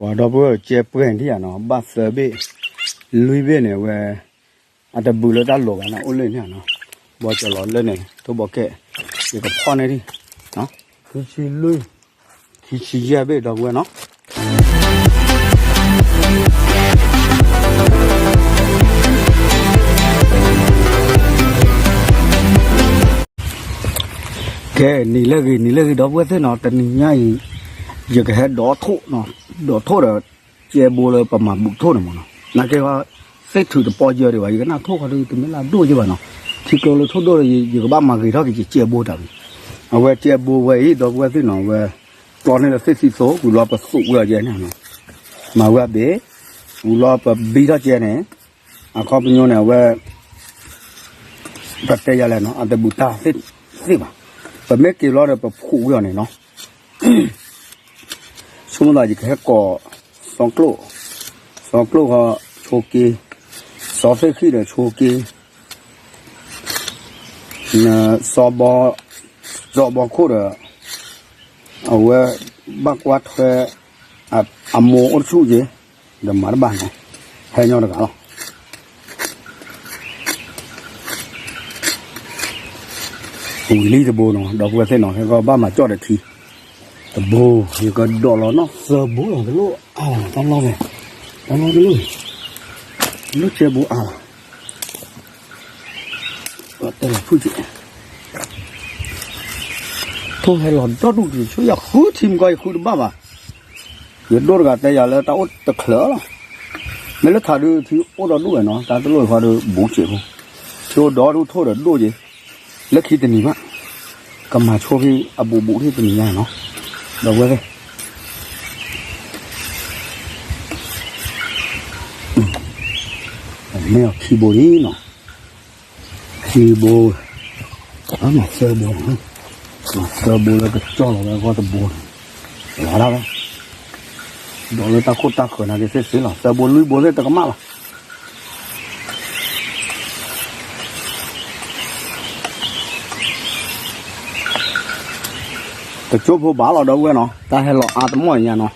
ပှၤဒီပုၢ်ဝဲၢ်ကဲပှဲၤန့ၣ်ဧါနီၤ, ဘၣ်သၢဘ့ၣ် လွံၢ်ဘ့ၣ်န့ၣ်ဝဲ အတဘုးလၢတၢ်လိၤဘၣ်နီၤ, အိၣ်လၢန့ၣ်နီၤ, ဘီကၠီၤလီၤလၢန့ၣ် ထိၣ်ဘီကဲၣ်, ယကဖီၣ်န့ၢ်ဒံး, ခံဆံလွံၢ်, ခံဆံယဲၢ်ဘ့ၣ် ဒီပုၢ်ဝဲၢ်နီၤ. ကဲ နံၤလၢအဂ့ၤ နံၤလၢအဂ့ၤ ဒီပုၢ်ဝဲၢ်သ့ၣ်နီၤ, တနံၤညါအံၤ ယကဟဲဒိးထိၣ်နီၤ, ဒိးထိၣ်ဒီး ကဲဘိလၢပမၤဘူၣ်ထိၣ်န့ၣ်မ့ၢ်နီၤ, နာ်က့ သ့ၣ်ထုးတပီယၢဒံးဘၣ်, ယကနၣ်ထိၣ်ခီဒီး တမ့ၢ်လၢအဒိၣ်ယဲဘၣ်နီၤ, ထံကျိလၢထိၣ်ဒိၣ်ဒီး ယကဘၣ်မၤဂ့ၤထီၣ်က့ၤ ယကဲဘိတၢ်ဝံၤ, အဝဲကဲဘိဝဲအံၤ ဒီပုၢ်ဝဲၢ်သ့ၣ်နီၤ, အဝဲ ကျီန့ၢ်လၢသ့ၣ်သံသိး ဝံၤလီၤပသူးဝဲအီၤယဲန့ၣ်နီၤ, မၤဝဲအဘ့ၣ်, ဝံၤလီၤပဘံထီၣ်ကဲန့ၣ်, အခီပညီန့ၣ် အဝဲ ပတဲယၤလဲၣ်နီၤ, အတဘူၣ်တၢ်သ့ၣ်သ့ၣ်ဘၣ်, ပမ့ၢ်က့ၤလီၤဒီး ပဖှူးဝဲအီၤန့ၣ်နီၤ, ဆိကမိၣ်သး ယကဟဲကိး စီၤကျိၣ်, စီၤကျိၣ်ဃီ ဆိက့ၤ, စီၤသ့ၣ်ဃံၣ်ဒီးဆိက့ၤ, စီၤဘီ, စီၤဘီခိၣ်ဒီး အဝဲ ဘၣ်ကွၢ်ထွဲ အမိၢ်အိၣ်တဆူၣ်က့ၤ, ဒီးမၤတဘၣ်နီၤ, ဟဲညီတဂၤလီၤ. ဝံၤလံတဘိနီၤ ဒီပုၢ်ဝဲၢ်သ့ၣ်နီၤ, ဟဲကီဘၣ်မၤကၠီၣ်ဒီးထံ, တဘိ, ယကဒိးလီၤနီၢ်သၢဘိလီၤ, တလိၣ်အါလီၤ, တၢ်လီၢ်ဝဲ, တၢ်လီၢ်တလိၣ်, တလိၣ်ကဲဘိအါလီၤ. ပတဲလီၤဖုၣ်က့ၤ, ထိၣ်ဟဲလီၤဒီဒူၣ်က့ၤ, ဆိယဃုထံမကီ ယဃုတဘၣ်ဘၣ်. ယဒိၣ်တဂၤတဲယၤလၢတၢ်အိၣ်တချၢလီၤ. မ့ၢ်လၢထးဒုးထံအိၣ်ဒီဒူၣ်ဝဲနီၤ, တၢ်တလိၣ်ဃီဒီးဘူးက့ၤဖိ, ထံအိၣ်ဒီဒူၣ်ထိၣ်ဒီးဒိၣ်က့ၤ, လၢခံတနံၤဘၣ်, ကမၤဆိဖဲအဘူးဘူးထံတနံၤညါနီၤ, ဒီပုၢ်ဝဲၢ်သ့ၣ် မ့ၢ်အီၤခံဘိလံနီၤ, ခံဘိ, အမၤသၢဘိ, မၤသၢဘိလၢကကၠီၣ်လီၤဝဲအဂီၢ်တဘိန့ၣ်, လီၤဒၣ်ဝဲ, ဒီးလၢတၢ်ခိၣ်တၢ်ဃၢၤနာ်က့သ့ၣ်သ့ၣ်လီၤ, သၢဘိလွံၢ်ဘိသ့ၣ်တကမၣ်လီၤ. တကၠိဖိဘၣ်လီၤ ဒီပုၢ်ဝဲၢ်နီၤ, တၢ်ဟဲလီၤအါတမီၢ်ညါနီၤ,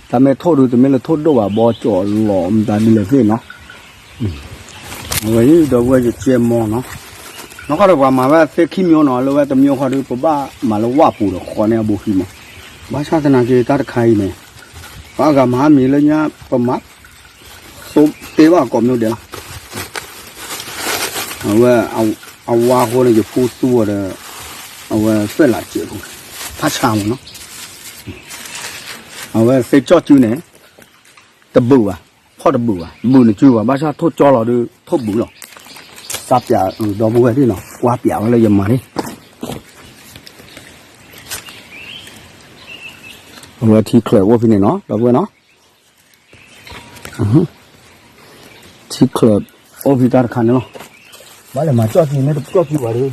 တၢ်မ့ၢ်ထိၣ်ဒုး တမ့ၢ်လၢထိၣ်ဒိၣ်ဘၣ် ဘီကၠီၤလီၤမတၤဒ်လဲၣ်သ့ၣ်နီၤ, အဝဲအံၤ ဒီပုၢ်ဝဲၢ် ယကဲမီၤနီၤ, နီၢ်ကီၢ်ဒီးပှၤမၤဝဲသ့ၣ်ခံမံၤနီၤ, လၢဝဲတမံၤဃီဒီး ပဘၣ်မၤလၢဝၣ်ပူၤဒီးဃီန့ၢ်အဘိခံမီၤ, ဘၣ်ဆၣ်သနာ်က့တၢ်တခါအံၤန့ၣ်, ပှၤအဂၤမၤမံၤလၢညါပမၤ သိတ့ဘၣ်ကိးမံၤဒဲးလီၤ. အဝဲ အဝါအဃိန့ၣ် ယဖိသူအီၤဒီး အဝဲသွဲၣ်လးစဲးဖိ ဖးဆါမးနီၤ. အဝဲသ့ၣ်ကၠီၣ်စုန့ၣ် တဘုးဘၣ်, ဖီၣ်တဘုးဘၣ်, ဘုးနစုဘၣ်, ဘၣ်ဆၣ်ထိၣ်ကၠီလီၤဒုး ထိၣ်ဘုးလီၤ. သးပျးဒီပုၢ်ဝဲၢ်သ့ၣ်နီၤ, ကွၢ်ပျးဝဲလၢယမၤန့ၣ် အဝဲထံချၢးအိၣ်ဖဲန့ၣ်နီၤ ဒီပုၢ်ဝဲၢ်နီၤ, ထံချၢးအိၣ်ဖဲတၢ်တခါန့ၣ်လီၤ. ဘၣ်လဲၤမၤကၠီၣ်ကံမ့ၢ်တကၠီၣ်ကံဝဲဒီး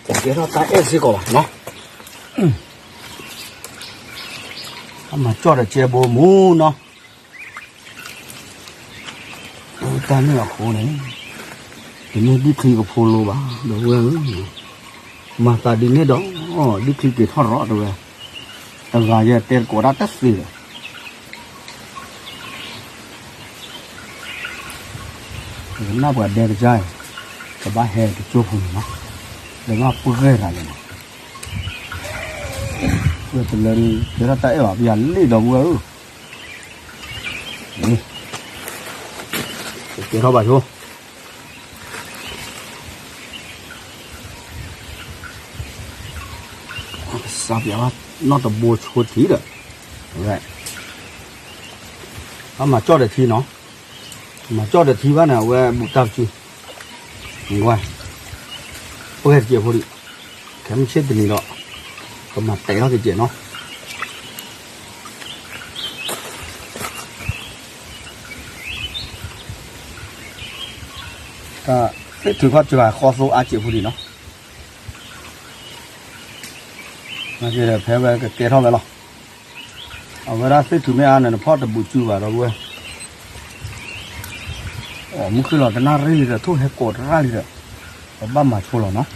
ကဲထီၣ်တၢ်အဲၣ်စ့ၢ်ကီးဘၣ်နီၤ. အမၤကၠီၣ်ဒီးကဲဘိမူနီၤ. တၢ်န့ၣ်အဃိန့ၣ် တမ့ၢ်ဒံၣ်ချံကဖိလိဘၣ် ဒီပုၢ်ဝဲၢ်ဧၢ, မၤသးဒ်န့ၣ်ဒီး ဒံၣ်ချံက့ၤထီၣ်ရီတဝဲ, တဂၤယဲတဲတကိးတၢ်တသ့ဒီး ကနၣ်ပှၤဒဲကစၢ်အံၤ ကဘၣ်ဟဲတကၠိဖိန့ၣ်နီၤ, ဒီးဘၣ်ပှဲၤတၢ်လဲၣ်နီၤ, ပှဲၤတလၢဒုး ကဲထီၣ်တၢ်အဲၣ်ဘၣ် ပယၤလ့ၣ်ဒီပုၢ်ဝဲၢ်ဧၢ, ကဲထီၣ်ဘၣ်ဆိ စးပျးဘၣ် နီၢ်တဘိဆိထံဒီး အဝဲ အမၤကၠီၣ်ဒီးထံနီၤ, မၤကၠီၣ်ဒီးထံဘၣ်န့ၣ် အဝဲဘူးတၢ်ပစု, ဝဲ ပှဲၤတကဲးဖိဒံး, ခဲမုၢ်ဆ့ၣ်တနံၤဒီး ကမၤတဲာ်ထီၣ်ကကဲးနီၤ. တၢ်သ့ၣ်ထုးခီၣ်စှၤဃီသိအါကဲးဖိဒံးနီၤ, နာ်က့ဒီးဖဲဝဲကကဲထီၣ်ဝဲလီၤ. အဝဲဒၣ်သ့ၣ်ထုးမ့ၢ်အါန့ၣ် နဖီၣ်တဘူးစုဘၣ်ဒီပုၢ်ဝဲၢ်, အိၣ်မုၢ်ခုၣ်လီၤတနၣ်ရံၣ်လံဒီး ထိၣ်ဟဲကိးတရၣ်လံဒီး ပဘၣ်မၤဆိလီၤနီၤ.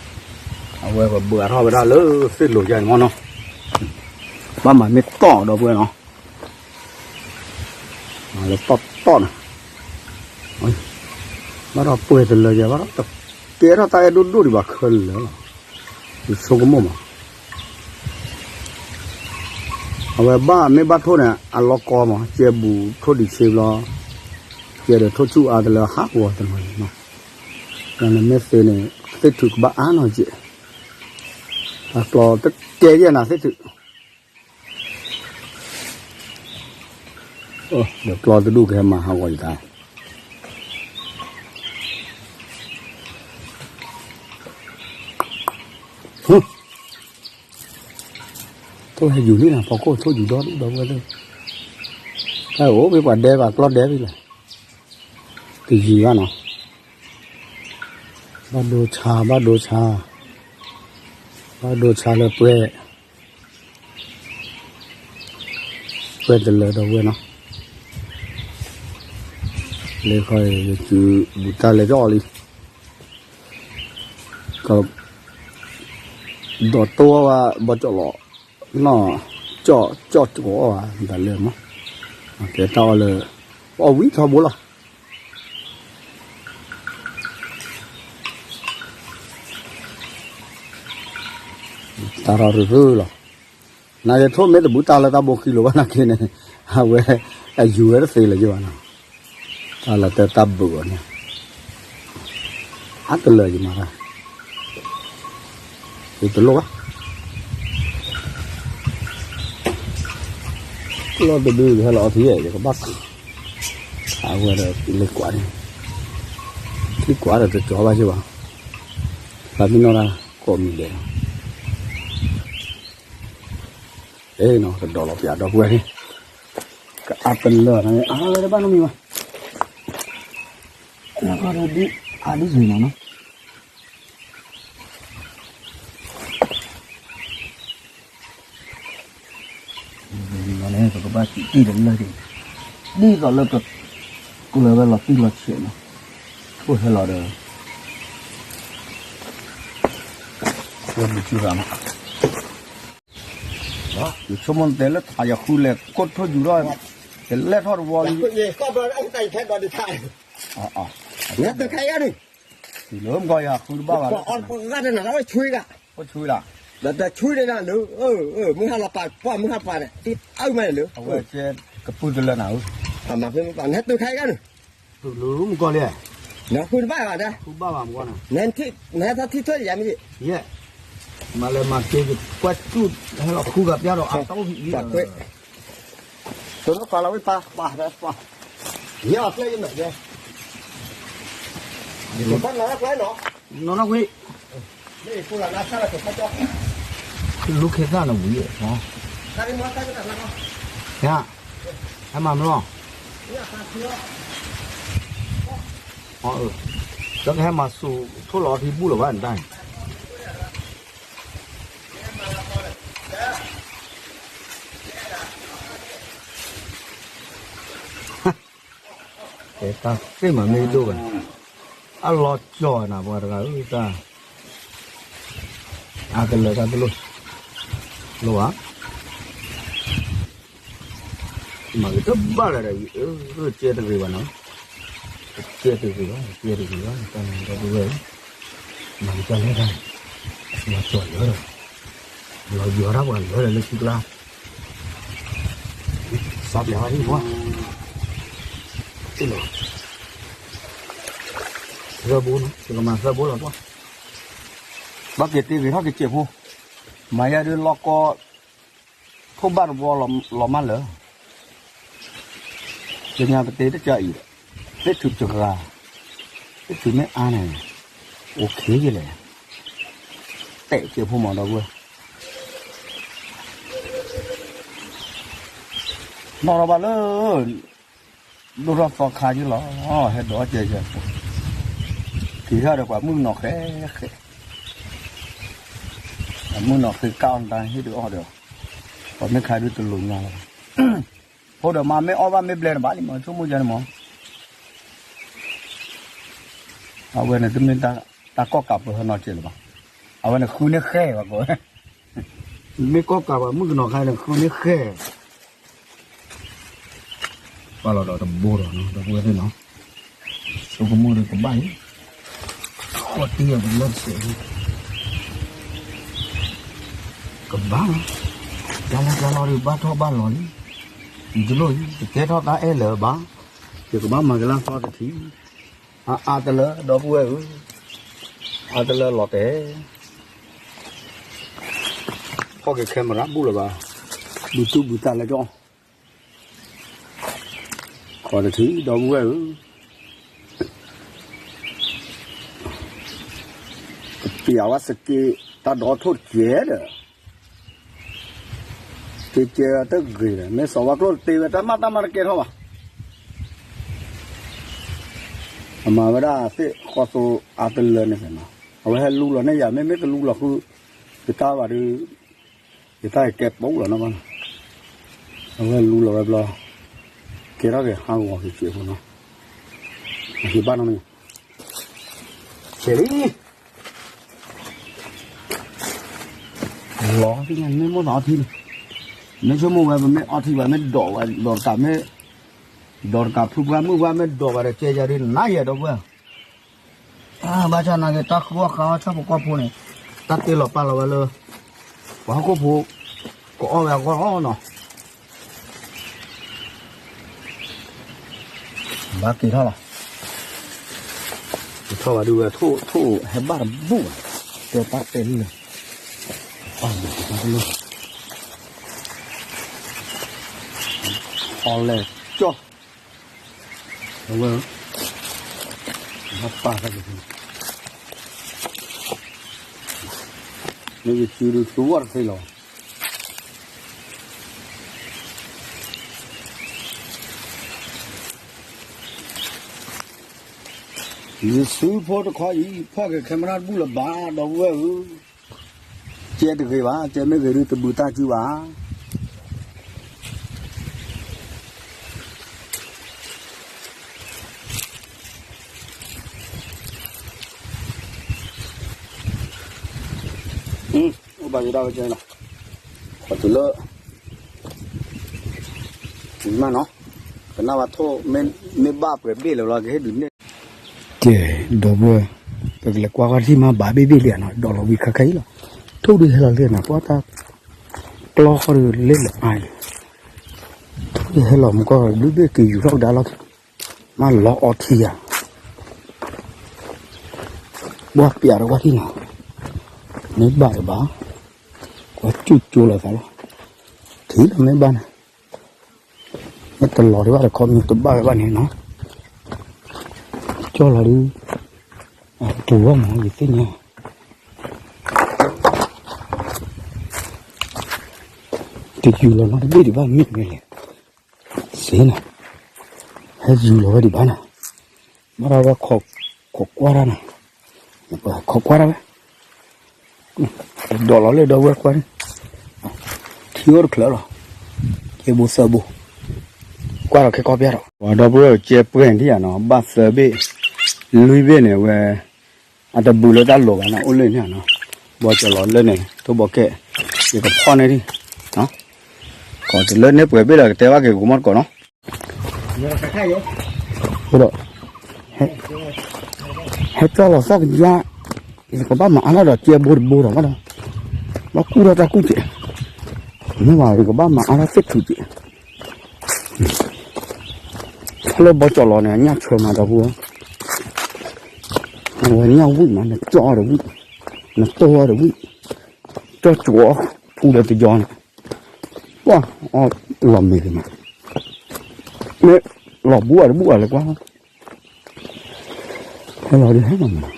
အဝဲပဘုးအါထီၣ်ဝဲဒၣ်လၢသ့ၣ်လိၤယါန့ၣ်မ့ၢ်နီၤ, ဘၣ်မၤမ့ၢ်တီၢ်ဒီပုၢ်ဝဲၢ်နီၤ. လၢတီၢ်တီၢ်န့ၣ်, ဘၣ်ဒီးပှဲၤတလၢာ်ယဲ ဘၣ်ဒီးတကဲထီၣ်တၢ်အဲၣ်ဒိၣ်ဒိၣ်ဒံးဘၣ်ခဲလၢာ်လီၤ. ယဆိကမိၣ်မး, အဝဲဘၣ်မ့ၢ်ဘၣ်ထိၣ်န့ၣ် အလီၢ်ကီမး ကဲဘူးထိၣ်ဒံးဆ့ဘျီ, ကဲဒီးထိၣ်ဆူၣ်အါတလၢဟးဂီၤတနီၤန့ၣ်, ဒီးနမ့ၢ်သ့န့ၣ် သ့ၣ်ထုးကဘၣ်အါနီၤကဲး, အကျီတကဲယဲနၤသ့ၣ်ထုး ဒီးကျီတဒူၣ်ကဟဲမၤဟးဂီၤယတၢ်, ထိၣ်ဟဲယူၤလံနၤ ဖီခိၣ်ထိၣ်ယူၤဒီဒူၣ်ဒီပုၢ်ဝဲၢ်သ့ၣ်, တၢ်အိၣ်မ့ၢ်ပှၤဒဲဘၣ်ကျီဒဲဖဲလဲၣ်, တယံာ်ဘၣ်နီၤ, ဘၣ်ဒိဆါ ဘၣ်ဒိဆါ, ဘၣ်ဒိဆါလၢပှဲၤ ပှဲၤတလၢာ်ဒီပုၢ်ဝဲၢ်နီၤ, လၢခီယစုဘူးတၢ်လဲၤကအီၣ်လံ, က ဒီးတိၢ်ဝဲ ဘီကၠီၣ်လီၤ, နီၢ် ကၠီၣ်ကၠီၣ်ကီးအီၣ်ဘၣ် တၢ်လၢမး, ကဲတၢ်အီၣ်လၢ အီၣ်ဝံထီဘိလီၤ တၢ်ထီၣ်ရုၢ်ရုၢ်လီၤ, နကထိၣ်မ့ၢ်တဘူးတၢ်လၢတၢ်ဘိခံလိၤဘၣ်နာ်က့န့ၣ်, အဝဲ အယူၤဝဲတသ့လၢၤယဘၣ်နီၤ, တၢ်လၢတၢ်ဘုးအီၤန့ၣ်, အါတလၢာ်ယမၤတၢ် ယတလိၣ်ဘၣ်, လီၢ်တဒုဟဲလီၤအီထံယဲၢ် ယကဘၣ်ခး, အဝဲဒီးလ့ကွၢ်န့ၣ်, လ့ကွၢ်ဒီးတကၠီဘၣ်ယဘၣ်, ဖးမံနီၢ်တၢ်ကိးမံၤဒဲး, အဲနီၤ ကဒီးလီၤပျးဒီပုၢ်ဝဲၢ်န့ၣ်, ကအါတလၢာ်န့ၣ် အါဝဲတဘၣ်နီတမံၤဘၣ်, နကဒီးဒ်အါဒ်ယံၤနီၤနီၤ န့ၣ် ပကဘၣ်စံးတံၢ်တလၢာ်ဒံး, ဒ်သိးလၢက ကျၢၤဝဲလီၤတံၢ်လီၤဆဲးနီၤ, ထိၣ်ဟဲလီၤဒီး ဝဲဘုကံရၤမး, ယဆိကမိၣ်တဲလၢထးယဃုလဲၤကိးထိၣ်ယူၤထီၣ်, ယလဲၢ်ထီၣ်တဝီလံ, လၢမကီယဃုတဘၣ်ဘၣ်, အိၣ်ဆူၣ်လီၤ, မုၢ်ဟါလီၤပာ်ကွၢ်မုၢ်ဟါပာ်န့ၣ် တအုၣ်မးန့ၣ်လၢ, အဝဲကဲကပုၢ်တလၢနၤဧၢ, နဟဲတုၤခါအံၤဂၤန့ၣ်, တုၤလၢမုၢ်ကီၢ်လံ, နဃုတဘၣ်ဘၣ်ဒၣ်, ဃုဘၣ်ဘၣ်မုၢ်ကီၢ်န့ၣ်, နဟဲထီၣ်ထံၣ်ထွဲယၤမ့ၢ်, ယဲ, မၤလၢမၤက့ၤကွၢ်တူၢ်ဟဲလီၤဃုဂၤပျၢ်ဒီးအတၢ်အိၣ်ဖံးအံၤ, ကွၢ်ကွဲး ယဲအီၤကျဲယမဲာ်ယဲ, နီၢ်နီၢ်ဝံၤ, လူၤခ့သၣ်န့ၣ်ဝံၤ, ယ, ဟဲမၤမလီၤ, ဒီးကဟဲမၤဆူၣ်ထိၣ်လီၤထံဘူၣ်လၢၤဘၣ်န့ၣ်တၢ်န့ၣ် ကဲတၢ်သ့ၣ်မးမ့ၢ်ဒိၣ်ဘၣ်, အလီၤကၠီၤနၤပှၤတဂၤဧၢတၢ်, အါတလၢာ်တၢ်တလိၣ်, လိၣ်ဧါ, မၤက့ၤတဘၣ်လၢၤဒီး, ကဲတဂ့ၤဘၣ်နီၤ, ကဲတဂ့ၤဘၣ် ကဲတဂ့ၤဘၣ် တၢ်န့ၣ်ဒီပုၢ်ဝဲၢ်, မၤက့ၤတၢ်လၢတၢ်, လီၤကၠီၤလၢာ်ဒီး, လီၤယီၤတၢ်ပှၤလၢာ်ဒီးလၢခံကျါ စးပျးဝဲဒၣ်မး, သၢဘိနီၤ ယကမၤသၢဘိလီၤကွၢ်, ဘၣ်က့ၤတ့ဂ့ၤထီၣ်ကစဲးဖိ, မၤယဲဒုးလီၢ်ကီ, ထိၣ်ဘၣ်တဘီလီၤမးလၢာ်, ကညါပတ့တကၢအံၤ, သ့ၣ်ထုးတဂၤ, သ့ၣ်ထုးမ့ၢ်အါန့ၣ်, အိၣ်ခ့ယလဲၣ်, တဲာ်က့ၤဖိမးဒီပုၢ်ဝဲၢ် နီၢ်ထီၣ်ဘၣ်လၢ ဒိၣ်ထီၣ်သီခါက့ၤလီၤ, ဟဲဒိးအီၣ်ကဲကဲ, က့ၤထီၣ်ဒီးပှၤမုၣ်ကနီၤဃဲဃဲ, ပှၤမုၣ်ကနီၤဃ့ကၣ်အီၣ်တၢ်ဟ့ၣ်ဒုးအီၣ်ဒီး, ပှၤမ့ၢ်ခါဒုးတလိၤညါလီၤ, ဖိဒီးမါမ့ၢ်အီၣ်ဘၣ်မ့ၢ်ဘျဲနဘၣ်လံမး ဆိကမိၣ်ယဲန့ၣ်မး, အဝဲန့ၣ်တမ့ၢ်တၢ်ကီၣ်ကးပၢၢ်ဟဲနီၤကဲးလၢၤဘၣ်, အဝဲန့ၣ်ဃုန့ၢ်ဃဲဘၣ်ကီး မ့ၢ်ကီၢ်ကးပှၤမုၣ်ကနီၤခါန့ၣ် ဃုန့ၢ်ဃဲ, ပာ်လီၤဒီးတဘိဒီးနီၤ ဒီပုၢ်ဝဲၢ်သ့ၣ်နီၤ, ဆိကမိၣ်ဒီးကဘၣ်အံၤ, ဃီၣ်တံၢ်အီၤတလၢတစဲး, ကဘၣ်လီၤ, ကလီကလီဒီးဘၣ်ထီၣ်ဘၣ်လီၤလံ, ယတလိၣ်အံၤ ယကဲထီၣ်တၢ်အဲၣ်လၢၤဘၣ်, ယကဘၣ်မၤကလၢ်သီတထံး, အါအါတလၢ ဒီပုၢ်ဝဲၢ်ဧၢ, အါတလၢလီၤတဲာ်, ဖီၣ်က့ၤ camera ဘူၣ်လၢၤဘၣ်, ဘုသူၣ်ဘုသးလၢကီၢ် ခီတထံး ဒီပုၢ်ဝဲၢ်ဧၢ, ကပျးဝဲစက့ တၢ်ဒီထိၣ်တကဲးဒီး, ကဲကဲတဂ့ၤဒီး မ့ၢ်စီၤဝါကျိၣ်တတ့ဝဲ တၢ်မၤတၢ်မၤတကဲထီၣ်ဘၣ်, အမၤဝဲဒၣ်သ့ၣ်ဃီသိအါတလၢန့ၣ်နီၤ, အဝဲဟဲလူလီၤန့ၢ်ယၤ မ့မ့ၢ်တလူလီၤဃု ယတၢ်ဘၣ်ဒီး ယတၢ်ကဲပူလီၤနီၤဘၣ်နီၤ, အဝဲလူလီၤဝဲဘျီ ကဲထီၣ်က့ၤဟးဂီၤက့ၤစ့ဖိနီၤ, အဟ့ၣ်ဘၣ်နီၤန့ၣ်, ဆဲးလံ, လီၤသ့ၣ်ညါ မ့ၢ်မိၣ်သးအီထံန့ၣ်, မ့ၢ်ဆိကမိၣ်ဝဲ ပမ့ၢ်အီထံဘၣ် မ့ၢ်ဒိးဝဲ ဒိးတကးမ့ၢ်, ဒိးတကးဖုပှၢ်မုၣ်ပှၢ် မ့ၢ်ဒိးဘၣ်ဒီး ကဲယၤဒ်နၤယဲဒီပုၢ်ဝဲၢ် ဘၣ်ဆၣ်နာ်က့ တၢ်ဃုအီၣ်ဃုအီဆၣ်ဖိကီၢ်ဖိန့ၣ် တၢ်တ့လီၤပာ်လီၤဝဲလၢ ပှၤဟီၣ်ခိၣ်ဖိ ကအီၣ်ဝဲအဂီၢ်လီၤနီၤ, ဘၣ်က့ၤထီၣ်လီၤ, က့ၤထီၣ်ဘၣ်ဒုးဝဲ ထိၣ်ထိၣ်ဟဲဘၣ်တဘူၣ်ဘၣ်, တဲတၢ်တဲလံလီၤ, အီၣ်လဲၤကၠီ အဝဲ ဘၣ်ပာ်တၢ်က့ၤ မ့ၢ်ယစုဒုးသူဝဲတသ့လီၤ, ယစုဖိတခီအံၤ ဖီၣ်က့ၤ camera တဘူၣ်လၢၤဘၣ် ဒီပုၢ်ဝဲၢ်ဧၢ, ကဲတဂ့ၤဘၣ် ကဲမ့ၢ်ဂ့ၤဒုးတဘုးတၢ်စုဘၣ် အိၣ်ဘၣ်က့ၤဒၣ်ဝဲကဲလီၤ, ခီတုၤလၢ မးနီၤ, ကနၣ်ဘၣ်ထိၣ် မ့ၢ်ဘၣ်ပှဲၤဘ့ၣ်လၢၤဘျီ ကဟ့ၣ်ဒုးနဲၣ်, ကဲ ဒီပုၢ်ဝဲၢ်, ပကလဲၤကွၢ်ကွၢ်ထံၣ်မး ဘၣ်ဘ့ၣ်ဘ့ၣ်လံနီၤ, ဒိးလီၤဝံၤခါခဲအံၤလီၤ, ထိၣ်ဒုးဟဲလီၤလံနီၤ, ပှၤတၢ်ကျီဃီဒုးလဲၤလၢအါအံၤ, ထိၣ်ဒုးဟဲလီၤမူကီၢ် ဘ့ၣ်ဘ့ၣ်က့ၤယူၤထီၣ်ကဒါလီၤ, မ့ၢ်လီၤအီထံယၤ ဘၣ်ပျးတဝၢ်ထံနီၤ, မ့ၢ်ဘၣ်တဘၣ်, ကွၢ်ကၠူၣ်ကၠိလီၤသးလီၤ, ထံၣ်လီၤမ့ၢ်ဘၣ်န့ၣ်, မ့ၢ်တလီၤဒံးဘၣ်တခီမ့ၢ်တဘၣ်ဝဲဘၣ်န့ၣ်နီၤ, ကၠီလီၤဒုး, အပူၤဘၣ်မး ယသ့ၣ်ညါ တယူၤလီၤနီတဘ့ၣ်ဒံးဘၣ်မ့ၢ်မ့ၢ်လဲၣ်, စ့ၢ်နီၤ, ဟဲယူၤလီၤဝဲဒံးဘၣ်နီၤ, ဘၣ်ဒီးဝဲ ခိးကွၢ်တၢ်နီၤ, ခိးကွၢ်တၢ်ဝဲ, ဒိးလီၤလၢဒီပုၢ်ဝဲၢ်ကွၢ်န့ၣ်, ထံအိၣ်တချၢလီၤ, ကဲဘိသၢဘိ, ကွၢ်ဒီးခဲကီၢ်ပျၢ်ဒီး, ပှၤဒီပုၢ်ဝဲၢ်ကဲပှဲၤထံၣ်ယၤနီၤ, ဘၣ်သၢဘ့ၣ်, လွံၢ်ဘ့ၣ်န့ၣ်ဝဲ အတဘုးလၢတၢ်လိၤဘၣ်န့ၣ် အိၣ်လၢန့ၣ်နီၤ, ဘီကၠီလီၤလၢန့ၣ် ထိၣ်ဘီကဲၣ်, ယကဖီၣ်န့ၢ်ဒံး, ကီးတလၢန့ၢ်ပှဲၤဘ့ၣ်ဒီး ကတဲဘၣ်က့ၤကမီၢ်တကိးနီၤ, ဒီး ဟဲကၠီလီၤသီၣ်ကယါ, ယကဘၣ်မၤအါထီၣ်ဒီးကဲဘိတဘိဒီးဘၣ်ဒီး, ဘၣ်ကူၣ်ထီၣ်တၢ်ကူၣ်ကဲး, မ့ၢ်ဘၣ်ယကဘၣ်မၤအါထီၣ်သ့ၣ်ထူးကဲး လၢဘီကၠီလီၤန့ၣ် အညၣ်ဆၢမးဒီပုၢ်ဝဲၢ်, အဝဲညၣ်ဝံၣ်မး နကၠီအီၤဒီးဝံၣ်, နတိၢ်အီၤဒီးဝံၣ်, ကၠီကၠီအီၤဖူဒီးတယီန့ၣ်, ပှၢ်အီၤလီၤမ့ၤလံမး, မ့ၢ်လီၤဘူၣ်အီၤတဘူၣ်အီၤလဲၤကွၢ် ဟဲလီၤဒုးဟဲလီၤမး,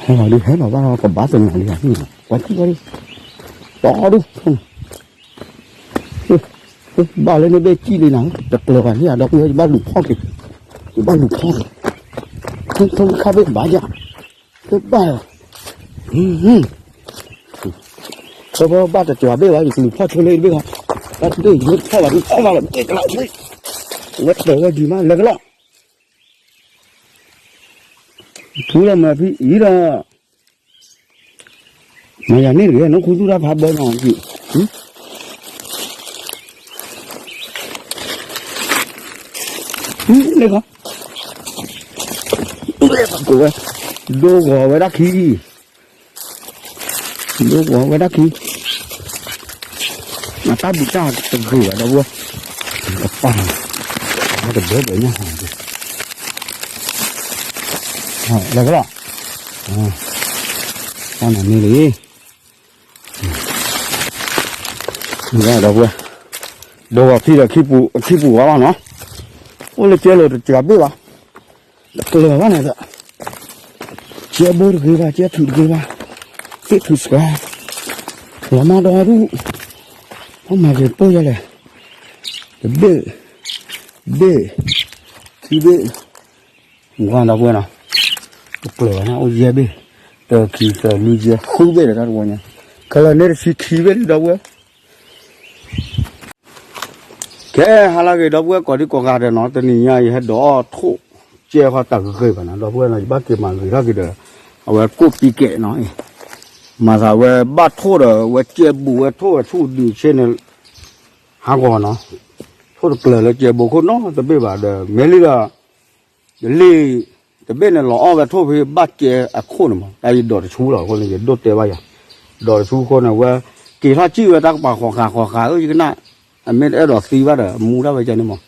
ဟဲလီၤဒုးဟဲလီၤဘၣ်ဒီး ကဘၣ်သနာ်လံဧါ, ပှၤထံၣ်ဝဲဒၣ်, တီဒုး, ဘၣ်လၢန့ၣ်ဘ့ၣ်ကံၣ်လံနၤ, တကျၢၤဘၣ်လံဧါ, ဒီပုၢ်ဝဲၢ် ယဘၣ်လူၤဖီၣ်က့ၤ, ယဘၣ်လူၤဖီၣ်က့ၤ, ထိၣ်ခါဘ့ၣ်ဘၣ်ယၤ, ဘၣ်, ဘၣ်တကျၢၤဘ့ၣ်ဘၣ် ယကလူၤဖီၣ်ဆိလၢဘ့ၣ်ဘၣ်, ဘၣ်တဘ့ၣ်ယကဖီၣ်ဘၣ်ဒုးဖီၣ်ဘၣ်လီၤ, ဝဲတၢၤဝဲဒံးမး လဲၤကလီၤ ထူလီၤမၤဖံအံၤဒီး, မၤယၤန့ၣ်တဂ့ၤ နခူသူၣ်တၢ်ဖးဘီနီၤ, ဟံၣ်, လၢကီး ဒိဂီၤဝဲဒၣ်ခံ, ဒိဂီၤဝဲဒၣ်ခံ, အတၢ်ဘုးတၢ်တဂ့ၤဘၣ်ဒီပုၢ်ဝဲၢ်, ကပၢ်, တဘဲဘဲညါ, လဲၤကလီၤ, ပၢ်နၤန့ၣ်လံ ဒီပုၢ်ဝဲၢ်, ဒိဂီၤခံဒီး ခံပူၤဝဲလီၤနီၤ, အိၣ်လၢကဲလိာ်တစှၤဘ့ၣ်ဘၣ်, တကျၢၤဘၣ်န့ၣ်, ကဲဘိတဂ့ၤဘၣ် ကဲထုးတဂ့ၤဘၣ်, သ့ၣ်ထုးစှၤ, လီၤမၢ်ဒီဒူၣ်, ဖီမၤက့ၤပၢၢ်ယၤလဲၣ်, တဘ့ၣ်, ဘ့ၣ်, ခံဘ့ၣ်, ကွၢ်ဒီပုၢ်ဝဲၢ်နီၤ, တကျၢၤဘၣ်န့ၣ်အိၣ်ယဲၢ်ဘ့ၣ်, တၢ ခံ သၢ လွံၢ် ယဲၢ် ဃုဘ့ၣ်ဒီးတၢ်တဝီညါ, ခဲလၢာ်န့ၣ်တဆံခံဘ့ၣ်လံဒီပုၢ်ဝဲၢ် ကဲ ဟါလၢအဂ့ၤ ဒီပုၢ်ဝဲၢ်ကိးဒံကိးဂၤဒဲးနီၤ, တနံၤညါယဟဲဒိးအီၣ်ထိၣ်ကဲဃီတၢ်ဂ့ၤဂ့ၤဘၣ်နီၤ, ဒီပုၢ်ဝဲၢ်နီၤ ယဘၣ်က့ၤမၤဂ့ၤထီၣ်က့ၤဒီး အဝဲကိၣ်ပံကဲးနီၤ, မၤသးဝဲဘၣ်ထိၣ်ဒီး ဝဲကဲဘူးဝဲထိၣ်ဝဲဆူၣ်ဒုးဆ့န့ၣ် ဟးဂီၤနီၤ, ထိၣ်တကျၢၤလၢကဲဘူးခိၣ်နီတဘ့ၣ်ဘၣ်ဒီး မ့ၢ်လံဒီး ယလံာ်တဘ့ၣ်န့ၣ် လီၤအီၣ်ဝဲထိၣ်ဖဲဘၣ်ကဲအခိၣ်န့ၣ်မး, တၢ်ယဒိးတဆူလီၤအဃိန့ၣ် ယဒိၣ်တဲဘၣ်ယၤ, ဒိးတဆူအဃိန့ၣ် ဝဲက့ၤထီၣ်စံၣ်ဝဲတၢ်ကပၤဃီၤဃာ်ဃီၤဃာ်ဧၢ ယကနၣ်, အမ့ၢ်တအဲၣ်ဒိးသံဘၣ်ဒီး မူတၢ်ဝဲကဲန့ၣ်မး,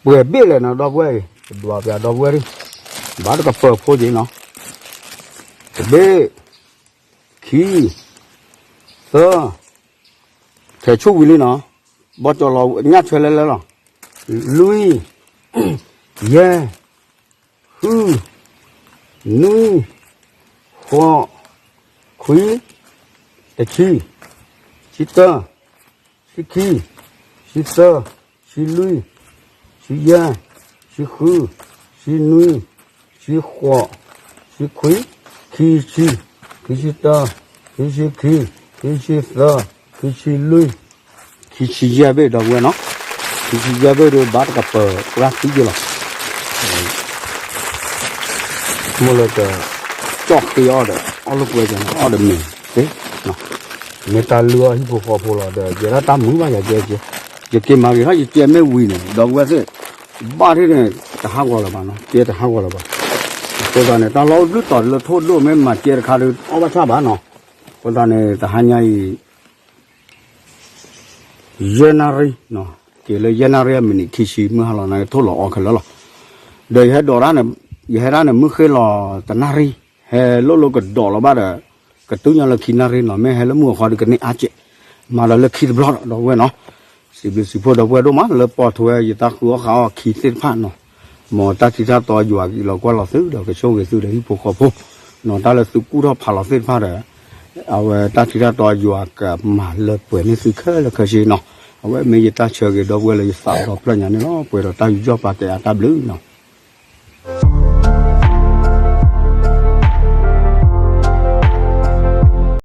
ပှဲၤဘ့ၣ်လဲၣ်နီၤ ဒီပုၢ်ဝဲၢ်အံၤ တဒွးပျးဒီပုၢ်ဝဲၢ်ဒံး, ဘၣ်တကပၢၤဖိက့ၤနီၤ, တဘ့ၣ်, ခံ, သၢ, ထဲးဆူၣ်ဝံၤလံနီၤ, ဘီကၠီလီၤညၣ်ထွဲလဲလဲလီၤ, လွံၢ်, ယဲၢ်, ဃု, နွံ, ဃိး, ခွံ, တဆံ, ဆံတၢ, ဆံခံ, ဆံသၢ, ဆံလွံၢ်, ဆံယဲၢ်, ဆံဃု, ဆံနွံ, ဆံဃိး, ဆံခွံ, ခံဆံ, ခံဆံတၢ, ခံဆံခံ, ခံဆံသၢ, ခံဆံလွံၢ်, ခံဆံယဲၢ်ဘ့ၣ်ဒီပုၢ်ဝဲၢ်နီၤ, ခံဆံယဲၢ်ဘ့ၣ်ဒီး ဘၣ်တကပၢၤပှၢ်သံက့ၤလီၤ. မိၢ်လၢက ကၠီၣ်ဃ့အီၣ်ဒီး အီၣ်လၢပှဲၤကန့ၣ် အီၣ်ဒီးမ့ၤသ့, မ့ၢ်တၢ်လုၢ်အီၣ်ဟံၣ်ဖိဃီဖိလီၤဒီး ယဲဒၣ်တၢ်မုာ်ဘၣ်ယၤကဲကဲ, ယက့ၤမၤဂ့ၤထီၣ်ယကဲမ့ၢ်ဝံၤန့ၣ် ဒီပုၢ်ဝဲၢ်သ့ၣ်, ဘၣ်ထံၣ်န့ၣ် တဟးဂီၤလၢၤဘၣ်နီၤ, ကဲတဟးဂီၤလၢၤဘၣ်. အဃိသတးန့ၣ် တၢ်လီၢ်အိၣ်ဒုးတီၤလၢထိၣ်ဒိၣ်မ့ၢ်မၤကဲတခါဒီး အီၣ်ဘၣ်ဆၣ်ဘၣ်နီၤ. အဃိသတးန့ၣ် တဟါညါအံၤ ယဲၢ်နၣ်ရံၣ်, က့ၤလၢယဲၢ်နၣ်ရံၣ်အမံးနံးခံဆံ မုၢ်ဟါလီၤန့ၣ် ထိၣ်လီၤအီခဲလၢာ်လီၤ. ဒီးယဟဲဒိးတၢ်န့ၣ်, ယဟဲဒၣ်န့ၣ် မုၢ်ဃ့လီၤတနၣ်ရံၣ်, ဟဲလိၣ်လိၣ်ကဒီးလီၤဘၣ်ဒီး ကတုၤညီလၢခံနၣ်ရံၣ်နီၤ, မ့ၢ်ဟဲလၢမုၢ်အဃီဒီးကန့ၢ်အါကဲး, မၤဒီးလၢခံတဘျီဒီး ဒီပုၢ်ဝဲၢ်နီၤ. စံးဘျုးစံးဖှိၣ်ဒီပုၢ်ဝဲၢ်ဒိၣ်မး လၢပိာ်ထွဲယတၢ်ဃုအီၣ်ဃုအီၣ်ခံသ့ၣ်တဖၣ်နီၤ, မ်တၢ်ထံတၢ်တီယွၤက့ၤလီၤကွၢ်လီၤသုဒီး ကဆိၣ်ဂ့ၤသုဒီးဟံၣ်ဖိဃီဖိ, နီၤ တၢ်လၢသုကူၣ်ထီၣ်ဖးလီၤသ့ၣ်တဖၣ်ဒီး အဝဲတၢ်ထံတၢ်တီယွၤကမၤလၢပှဲၤန့ၢ်သုခဲလၢာ်ခဲဆ့နီၤ. အဝဲမ့ၢ်ယတၢ်ဆၢဂ့ၤဒီပုၢ်ဝဲၢ်လၢယသးဒီဖျၢၣ်ညါန့ၣ်လီၤ. ပှဲၤဒီးတၢ်ယူးယီၣ်ပာ်ကဲအတၢ်ဘျုးနီၤ.